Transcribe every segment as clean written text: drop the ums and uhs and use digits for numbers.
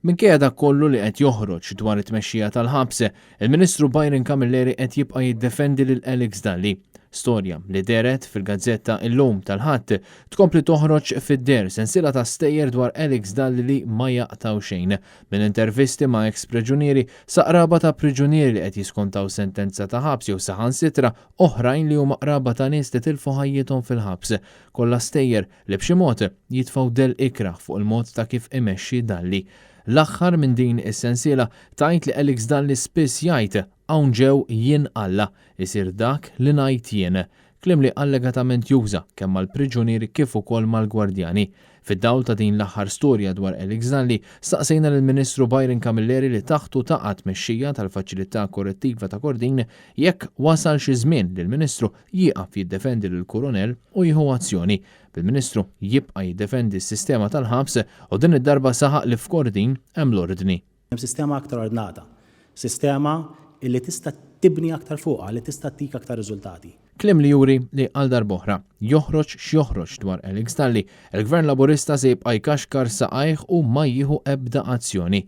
Minkejja dak kollu li qed joħroġ dwar it-tmexxija tal-ħabs, il-Ministru Byron Camilleri qed jibqa' jiddefendi lil Alex Dalli. Storja li dehret fil-gazzetta Illum tal-Ħadd tkompli toħroġ fid-deher sensiela ta' stejjer dwar Alex Dalli li ma jaqtgħu xejn. Minn intervisti ma' eks priġunieri sa qraba ta' priġunieri li qed jiskontaw sentenza ta' ħabs jew saħansitra oħrajn li huma qraba ta' nies li tilfu ħajjithom fil-ħabs. Kollha stejjer li b'xi mod jitfgħu dell ikrah fuq il-mod ta' kif imexxi Dalli. L-aħħar minn din is-sensiela tgħid li Alex Dalli spiss jgħid hawn ġew jien Alla, isir dak li ngħid jien. Kliem li allegatament juża kemm mal-priġunieri kif ukoll mal-gwardjani. Fid-dawl ta' din l-aħħar storja dwar Alex Dalli, staqsejna lill-Ministru Byron Camilleri li taħtu taqa' t-tmexxija tal-Faċilità Korrettiva ta' Kordin jekk wasalx iż-żmien li l-Ministru jieqaf jiddefendi lill-Kurunell u jieħu azzjoni. Bil-Ministru jibqa' jiddefendi s-sistema tal-ħabs u din id-darba saħaq li f'Kordin hemm l-ordni. Hemm sistema aktar ordnata. Sistema illi tista' tibni aktar fuqha, li tista' ttik aktar riżultati. Kliem li juri li għal darb'oħra, joħroġ x'joħroġ dwar Alex Dalli, il-Gvern Laburista se jibqa' jkaxkar saqajh u ma jieħu ebda azzjoni.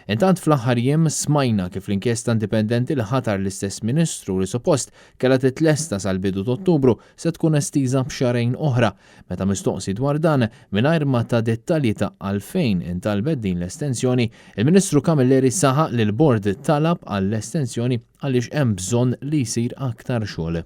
Intant fl-aħħar jiem smajna kif l-inkjesta indipendenti li ħatar l-istess Ministru li suppost kellha titlesta sal-bidu t'Ottubru se tkun estiża b'xahrejn oħra. Meta mistoqsi dwar dan, mingħajr ma ta dettalji ta' għalfejn intalbet din l-estensjoni, il-Ministru Camilleri saħaq li l-Bord talab għall-estensjoni għaliex hemm bżonn li jsir aktar xogħol.